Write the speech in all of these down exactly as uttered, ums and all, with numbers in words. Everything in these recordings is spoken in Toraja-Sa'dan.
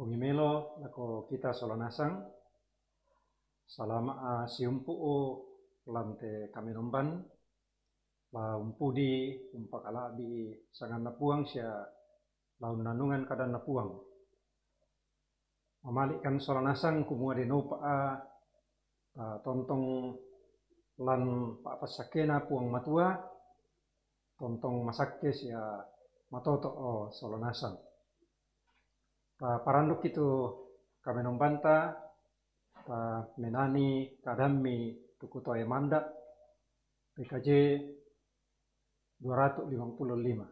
Pungimelo lako kita sola nasang, salama' a siumpu' lan te kamenomban, la umpudi umpakala'bi' sanganna Puang sia la unnannungan kadanna Puang. Mamali'kan sola nasang kumua de nopa a, a, tontong lan pa'passakkena Puang Matua, tontong masakke sia matoto' o sola nasang. Ta parandukki tu kamenombanta, ta menani kadammi tu kutoe manda', P K J dua ratus lima puluh lima.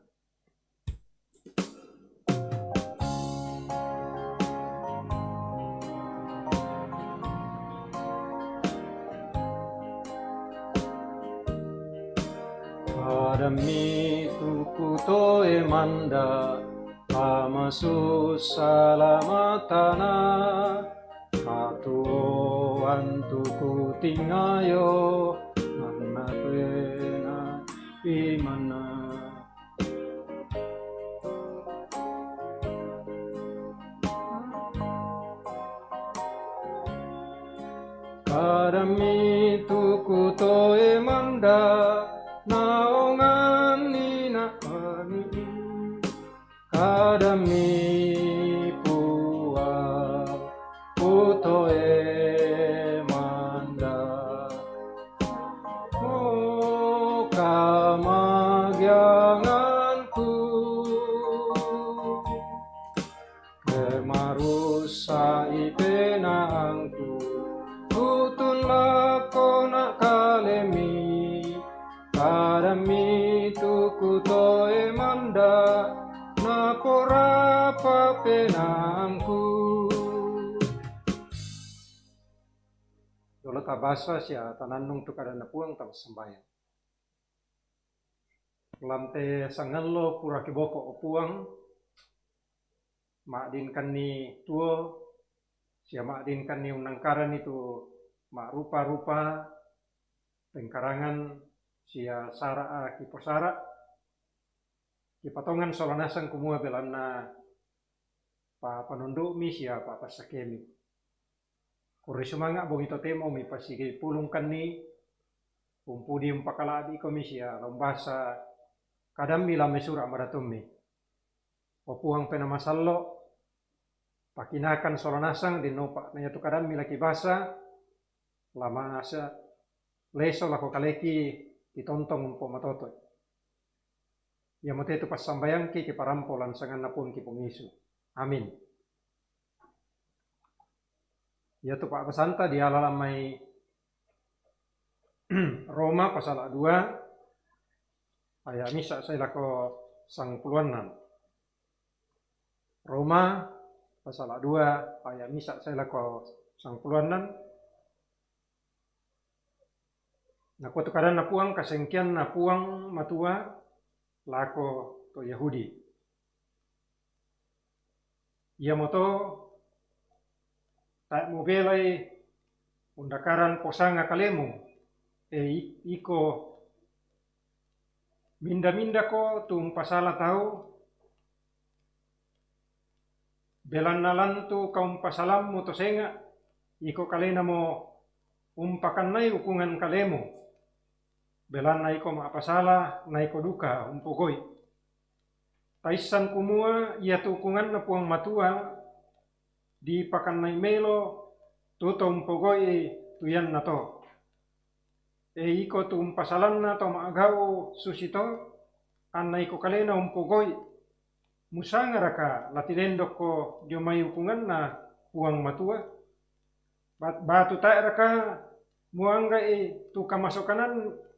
Padammi tu kutoe manda', la masussa la matana, katuoan tu kutingayo, anna pena imanna. Kadammi tu kutoe manda', naonganni na ani. Kadammi Puang, kutoe manda'. O kamagianganku, marussa'i penaangku, tutun lakona kalemi, kadammi tu kutoe manda', naporapa penaangku. Jolo tabasa sia tanannung tu kadanna Puang, tapassambayang. Lan te sangallo pura kiboko, o Puang, ma'dinkanni tuo, sia ma'dinkanni unnangkaranni tu ma'rupa-rupa pengkarangan sia sara'a kiposara', kipatongan sola nasang kumua belanna pa-, panondo'mi sia pa'passakkemi. Kurre sumanga' bongi totemo mipasipulungkanni, umpudi umpakala'bi'komi sia la umbasa kadammi lan mai sura' madatummi. O Puang Penaa Masallo', pakinakan sola nasang dennopa na iatu kadammi la kibasa, la masa leso lako kaleki kitontong umpomatotoi. Iamote tu passambayangki kiparampo lan sanganna Puangki Puang Yesu. Amin. Iatu pa'basanta diala lan mai Roma pasala' dua aya' misa' sae lako sangpulo annan. Roma pasala' dua aya' misa' sae lako sangpulo annan. Nakua tu kadanna Puang, kasengkeanna Puang Matua lako to Yahudi. Iamoto tae' mubelai undakaran posanga kalemu, e i-, iko minda-mindako tu umpasala tau, belanna lan tu kaumpasalammu to senga', iko kalenamo umpakannai ukungan kalemu, belanna iko ma'pasala na iko duka umpogau'i. Taissan kumua iatu ukunganna Puang Matua dipakannai melo tu to umpogau'i tu iannato. E iko tu umpasalanna to ma'gau' susito, anna iko kalena umpogau'i, musangaraka la tilendokko dio mai ukunganna Puang Matua? Ba-, batu tae'raka muangga'i tu kamasokanan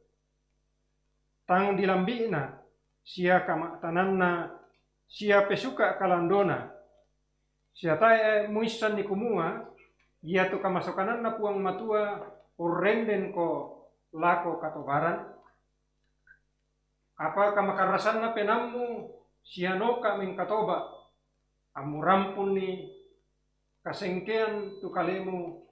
tang dilambi'na, sia kama'tananna, sia pesuka kalandona? Sia tae' muissanni kumua iatu kamasokananna Puang Matua urrendengko lako katobaran? Apa kamakarrasanna penaammu sianoka mengkatoba', ammurampunni kasengkean tu kalemu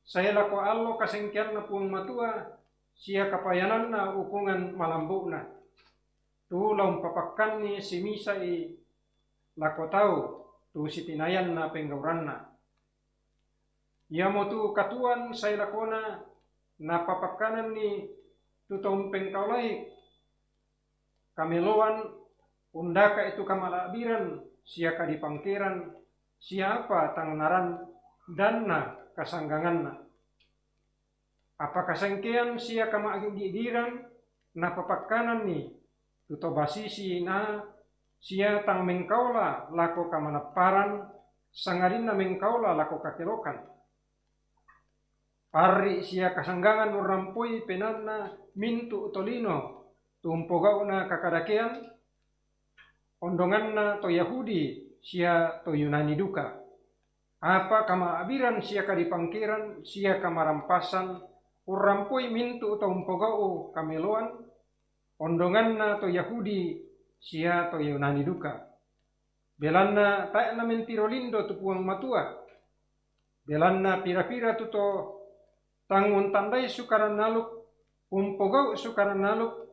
sae lako allo kasengkeanna Puang Matua sia kapayananna ukungan malambu'na, tu la umpapakkanni simisa'i lako tau tu sitinayanna penggauranna. Iamotu katuoan sai lakona napapakkananni tu to umpengkaolai kameloan, undaka'i tu kamala'biran sia kadipangkeran, siapa tang narandanna kasangganganna. Apa kasengkean sia kama'gidiran napapakkananni tu to basisi na sia tang mengkaola lako kamanapparan, sangadinna mengkaola lako kakelokan. Parri sia kasanggangan urrampoi penaanna mintu' tolino tu umpogau'na kakadakean, ondonganna to Yahudi sia to Yunani duka. Apa kama'biran sia kadipangkeran sia kamarampasan urrampoi mintu' to umpogau' kameloan, ondonganna to Yahudi sia to Yunani duka. Belanna tae' namentiro lindo tu Puang Matua. Belanna pira-pira tu to tang untandai Sukaran Aluk, umpogau' Sukaran Aluk,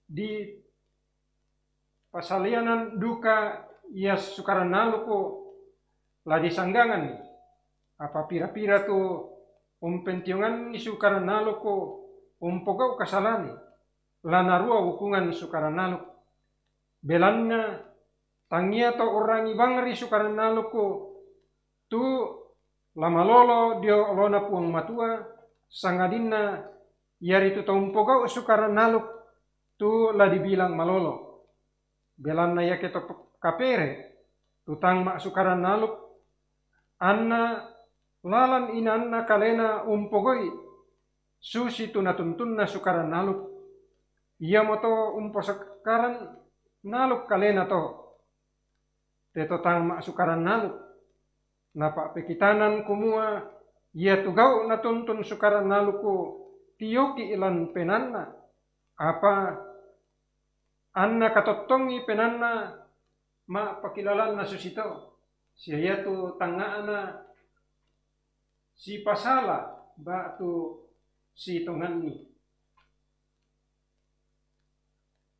dipasalianan duka ia Sukaran Aluk la disangganganni. Apa pira-pira tu umpentionganni Sukaran Aluk umpogau' kasalan, la narua ukungan Sukaran Aluk. Belanna tangia to urrangi bang ri Sukaran Aluk tu la malolo dio olona Puang Matua, sangadinna iaritu to umpogau' Sukaran Aluk tu la dibilang malolo. Belanna iake to kapere tu tang ma'sukaran aluk, anna lalan inaanna kalena umpogau'i, susitu natuntunna sukaran aluk, iamoto umposukaran aluk kalena to, te to tang ma'sukaran aluk. Napa'pekitanan kumua iatu gau' natuntun sukaran aluk tioki' lan penaanna, apa anna katottongi penaanna ma'pakilalanna susito, sia iatu tangnga'na sipasala ba'tu sitonganni.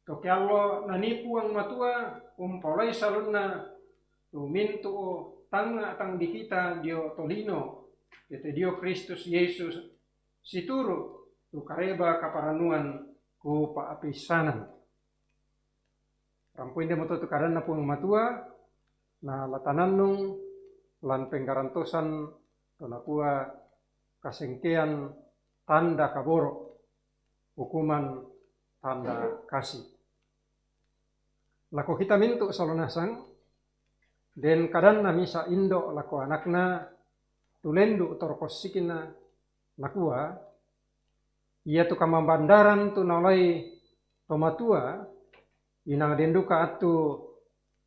Toki allo nanii Puang Matua umpaolai salunna tu mintu' tangnga' tang dikita dio tolino, tete dio Kristus Yesus, situru' tu kareba kaparannuan kupa'peissanan. Rampoi indemoto tu kadanna Puang Matua, na la tanannung lan penggarantosan to nakua kasengkean tanda kaboro', hukuman tanda kasih. Lako kita mintu' salo nasang, den kadanna misa' indo' lako anakna tu lendu' toroko sikina, nakua, iatu kamabandaran tu naolai to matua, inang den duka attu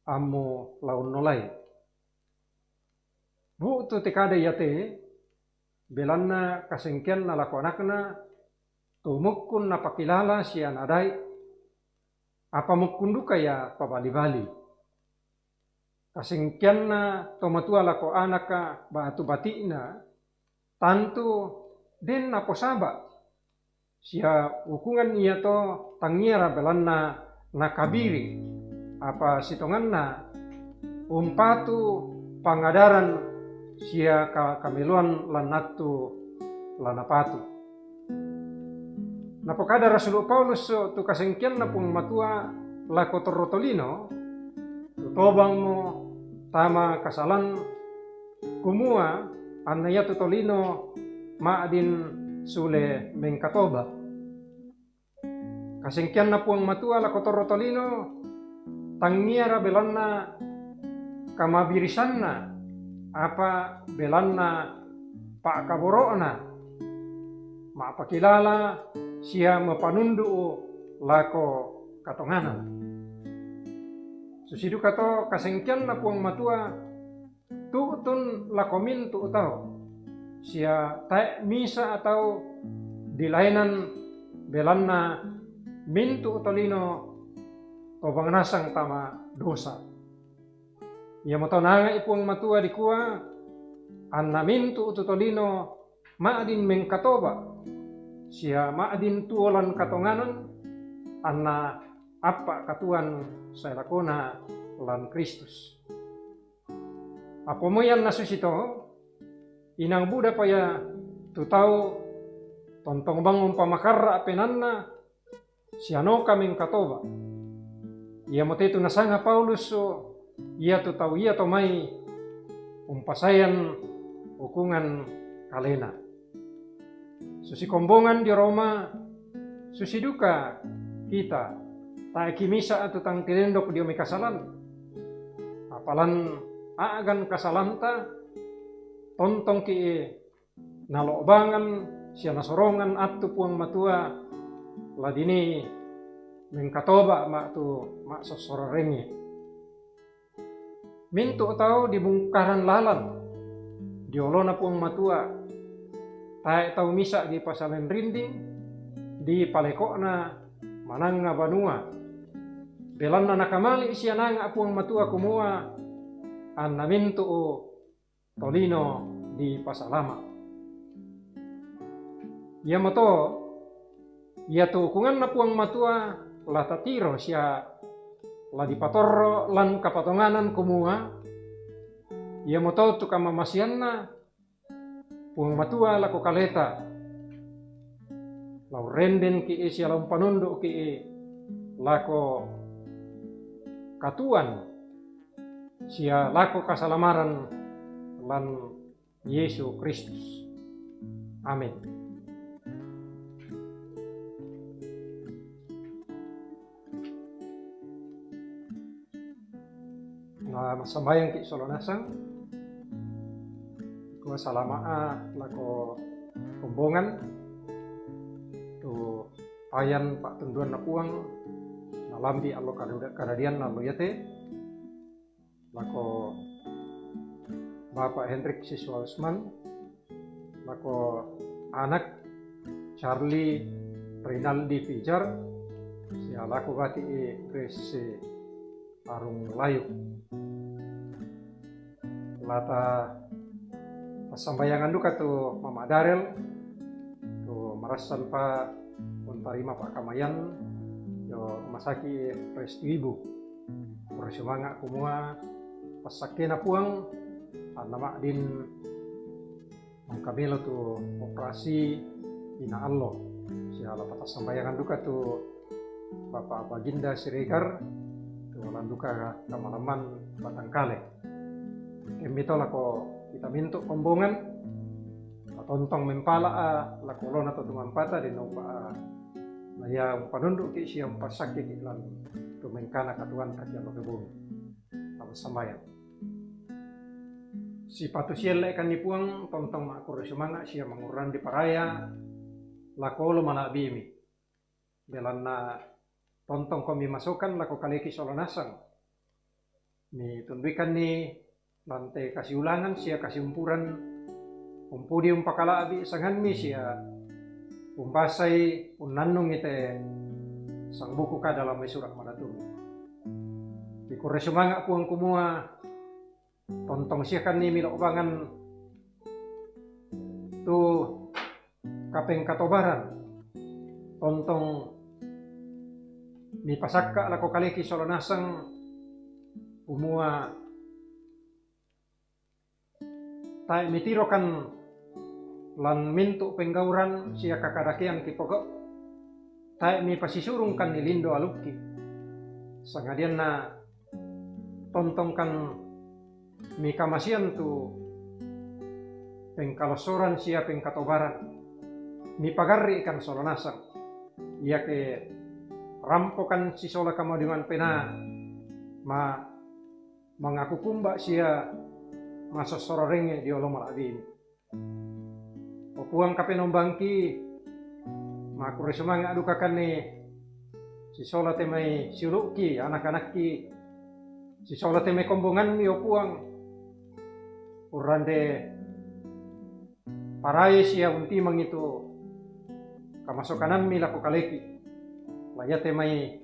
ammu la unnolai. Bu'tu te kada iate, belanna kasengkeanna lako anakna, tu mukkun napakilala sia nadai, apa mukkun duka ia pabali-bali. Kasengkeanna to matua lako anaka ba'tu bati'na, tantu den naposaba', sia ukungan iato tangiara belanna nakabiri, apa sitonganna umpatu pangadaran sia ka-, kameloan lan attu la napatu. Napokada Rasulu Paulus tu kasengkeanna Puang Matua lako torro tolino, tu tobangmo tama kasalan, kumua anna iatu tolino ma'din sule mengkatoba'. Kasengkeanna Puang Matua lako torro tolino, tangiara belanna kamabirisanna, apa belanna pa'kaboro'na, ma'pakilala sia mapanundu' lako katonganan. Susi duka to kasengkeanna Puang Matua tu'tun lako mintu' tau, sia tae' misa' tau dilaenan belanna mintu' tolino tobang nasang tama dosa. Iamoto nanga'i Puang Matua dikua, anna mintu' tu tolino ma'din mengkatoba', sia ma'din tuo lan katonganan, anna appa' katuoan sae lakona lan Kristus. Apomoyan na susito, inang buda pa ia tu tau tontong bang umpamakarra penaanna, sianoka mengkatoba. Iamote tu nasanga Paulus ia tu tau ia to mai umpasaean ukungan kalena. Susi kombongan dio Roma, susi duka kita, tae ki misa tu tang tinendok dio mai kasalan. Apalan a'gan kasalanta, tontong ki nalo'bangan sia nasorongan attu Puang Matua, la dini mengkatoba ma tu massossoreng. Mintu tau dibungkaran lalan di olona Puang Matua, tae tau misa dipasalen rinding di palekokna mananga banua. Belanna nakamali sia nanga Puang Matua kumua, anna mintu tolino dipasalama. Iamoto, ia tu ukunganna Puang Matua la tatiro sia la dipatorro lan kapatonganan kumua, iamoto tu kamamasianna Puang Matua lako kaleta, la urrenden ki sia la umpanundu ki lako katuoan sia lako kasalamaran lan Yesu Kristus. Amin. Na massambayang ki sola nasang, kua salama lako kombongan tu payan pa'tunduanna Puang, nalambi allo kada-, kadadianna allo iate, lako Bapak Hendrik Siswa Usman, lako anak Charlie Rinaldi Pijar, sia lako bati i Grace Arung Layu. Lata passambayangan duka tu Mama Darel, tu marassan pa untarima pakamayan, io masaki Resti Ibu. Pura sumanga kumua passakkena Puang, anna ma'din mangkamelo tu operasi ina allo. Sia lata passambayangan duka tu Bapak Baginda Siregar, tu lan duka kamalaman batangkale. Kemmi to lako kita mintu kombongan, tontong mempala lako olona to tumampata di naupa, na ia umpanundu ki sia umpasakki ki lan tu mengkana katuoanta ki allo kebongi. Apa sambayang. Sipatu sielle'kanni Puang, tontong makkuro sumanga sia mangurrang di paraya lako olo mala'bimi. Belanna tontong komi masokan lako kaleki sola nasang. Mitunduikanni lante kasiulangan sia kasiumpuran, umpudi umpakala'bi sanganmi sia umbasai unnannungi te sangbukuka dalam mai surat madatumi. Mikurre sumanga Puang kumua, tontong siakanni milo'bangan tu kapengkatobaran, tontong mipasakka lako kaleki sola nasang, kumua tae mitirokan lan mintu penggauran sia kakadakean kipogau, tae mipasisurungkan ni lindo alukki, sangadianna tontongkan mikamasian tu pengkalossoran sia pengkatobaran, mipagarri'kan sola nasang, iake rampokan sisola kamaudiangan penaa, ma mangakukumba sia masossororengnge di olo mala'bimi. O Puang Kapenombangki, makurre sumanga dukakanni sisola te mai siulu'ki, anak-anakki, sisola te mai kombonganmi, o Puang, urrande parae sia untimangi tu kamasokanammi lako kaleki, la iate mai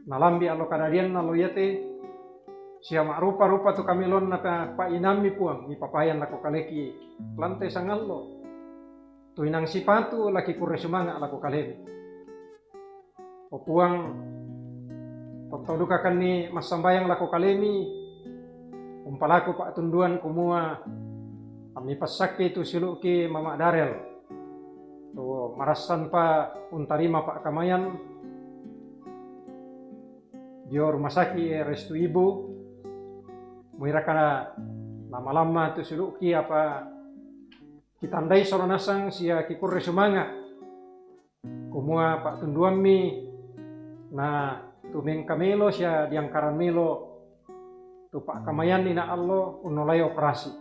nalambi allo kadadianna allo iate, sia ma'rupa-rupa tu kameloanna pa-, pa'inammi Puang, mipapayan lako kaleki lante sangallo, tu inang sipatu laki kurre sumanga lako kalemi. O Puang, tontong dukakanni massambayang lako kalemi, Umpalaku pa'tunduan kumua, ammi passakkei tu siulu'ki Mama Darel, tu marassanpa untarima pa'kamayan dio rumah sakit Restu Ibu, muiraka namalamma tu siulu'ki, apa kitandai sola nasang sia kikurre sumanga', kumua pa'tunduammi na tu mengka melo sia diangkaran melo tu pa'kamayanni na allo unnolai operasi.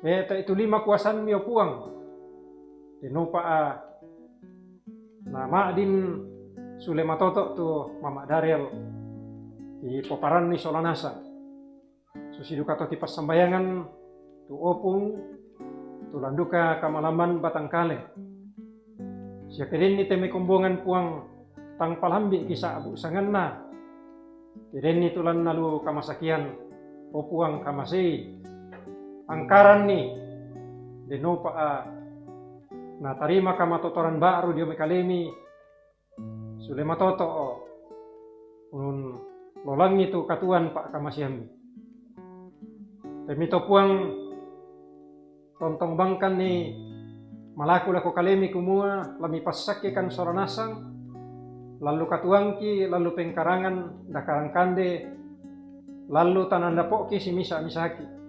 E, tae' tu lima kuasammi, o Puang, denopa'a na ma'din sule matoto' tu Mama Darel, kipoparanni sola nasang. Susi duka to kipassambayangan tu opung, tu lan duka kamalaman batang kale. Sia kedenni te mai kombongan, Puang, tang palambi'ki sa'bu' sanganna. Kedenni tu lan nalu kamasakian, o Puang, kamasei. Angkaranni, denopa'a natarima kamatotoran ba'ru dio mai kalemi, sule matoto'o unnullangi tu katuoan pa'kamaseammi. Te mai to, Puang, tontong bangkanni malaku lako kalemi kumua la mipassakkeikan sola nasang, lallu katuoangki, lallu pengkarangan, dakarang kande, lallu tanandapo'ki simisa-misaki.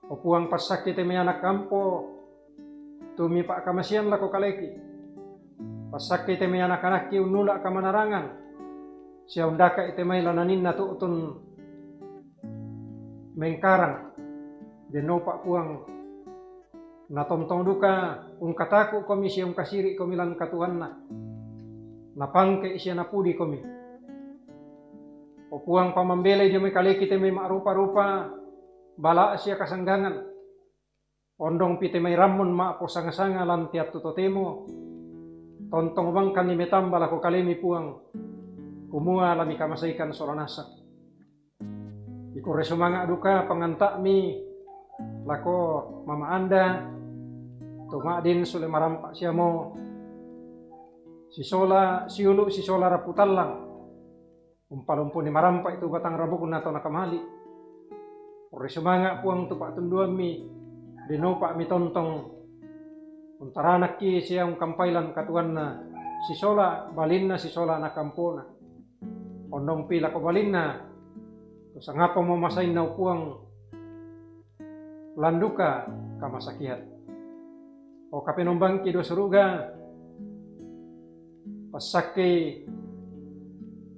O Puang, passakkei te mai ana' ampo tu mipa'kamasean lako kaleki. Passakkei te mai anak-anakki unnula' kamanarangan, sia undaka'i te mai lananinna tu'tun mengkarang. Denopa, Puang, natontong duka ungkataku'komi sia ungkasiri'komi lan katuoanna, napangke'i sia napudikomi. O Puang, pamambelai dio mai kaleki te mai ma'rupa-rupa bala' sia kasanggangan. Ondongpi te mai rammon ma'posanga-sanga lan te attu totemo, tontong bangkanni metamba lako kalemi, Puang, kumua la mikamaseikan sola nasang. Kikurre sumanga' duka panganta'mi lako Mama Anda, tu ma'din sule marampa' siamo, sisola siulu' sisola rappu tallang. Umpalomponi marampa'i tu batang rabukna to nakamali'. Kurre sumanga', Puang, tu pa'tunduammi, denopa mitontong untaranakki sia ungkampai lan katuoanna, sisola balinna sisola anak ampona. Ondongpi lako balinna, tu sangapamo masainna, o Puang, lan duka kamasakian. O Kapenombangki dio suruga, passakkei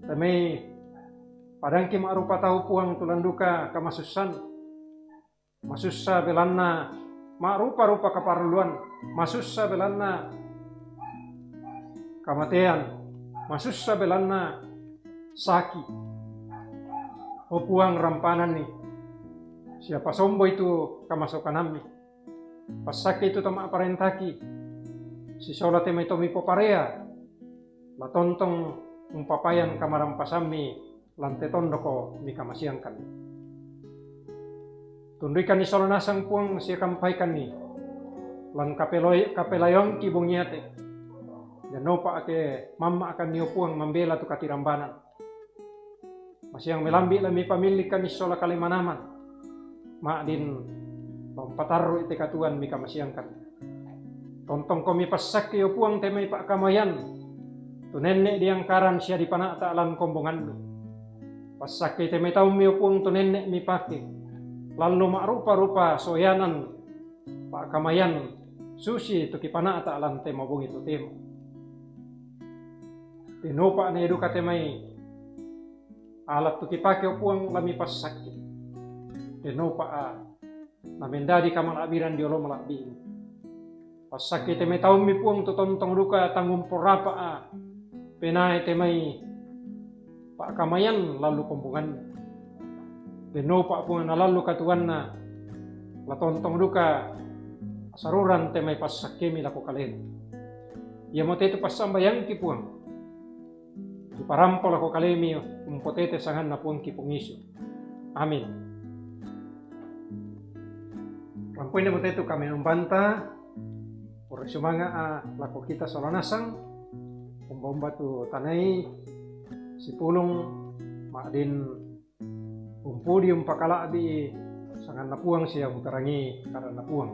te mai padangki ma'rupa tau, Puang, tu lan duka kamasussan. Masussa belanna ma'rupa-rupa kaparalluan, masussa belanna kamatean, masussa belanna saki. O Puang, rampananni, sia pasomboi tu kamasokanammi. Passakkei tu to ma'parentaki, sisola te mai to mipoparea, la tontong umpapayan kamarampasammi lan te tondoko mikamaseangkan. Tunduikanni sola nasang, Puang, sia kampaikanni lan kapeloi-, kapelayoangki bongi iate. Denopa ake mamma'kanni, o Puang, mambela tu katirambanan. Masiang melambi' la mipamillikkanni sola kale manaman, ma'din la umpatarru'i te katuoan mikamaseangkan. Tontongko mipassakkei, o Puang, te mai pa'kamayan, tu nenne' diangkaran sia dipana'ta' lan kombongannu. Passakkei te mai taummi, o Puang, tu nenne' mipake, lallu ma'rupa-rupa soyanan pa'kamayan, susi tu kipana'ta' lan te mabongi totemo. Denopa na ia duka te mai alat tu kipake, o Puang, la mipassakkei. Denopa a na mendadi kamala'biran dio olo mala'bi'mu. Passakkei te mai taummi, Puang, tu tontong duka tang umporapa a penae te mai pa'kamayan lallu kombongannu. Denopa, Puang, na lallu katuoanna, la tontong duka asaruran te mai passakkemi lako kalena. Iamote tu passambayangki, Puang, kiparampo lako kalemi umpotete sanganna Puangki Puang Yesu. Amin. Rampoinna mote tu kamenombanta, kurre sumanga' a lako kita sola nasang, umba-umba tu tanai sipulung, ma'din Umpudi umpakala'bi sanganna Puang sia umperangi kadanna Puang.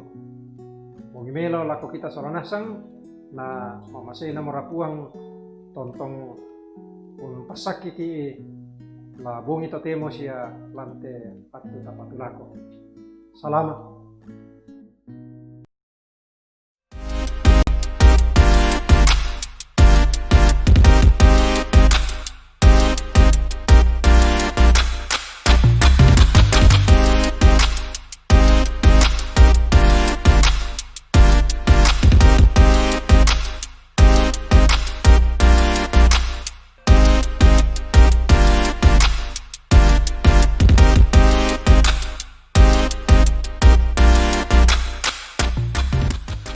Bongi melo lako kita sola nasang, na mamaseina mora Puang tontong umpasakkiki la bongi totemo sia lante attu tapatulako. Salama.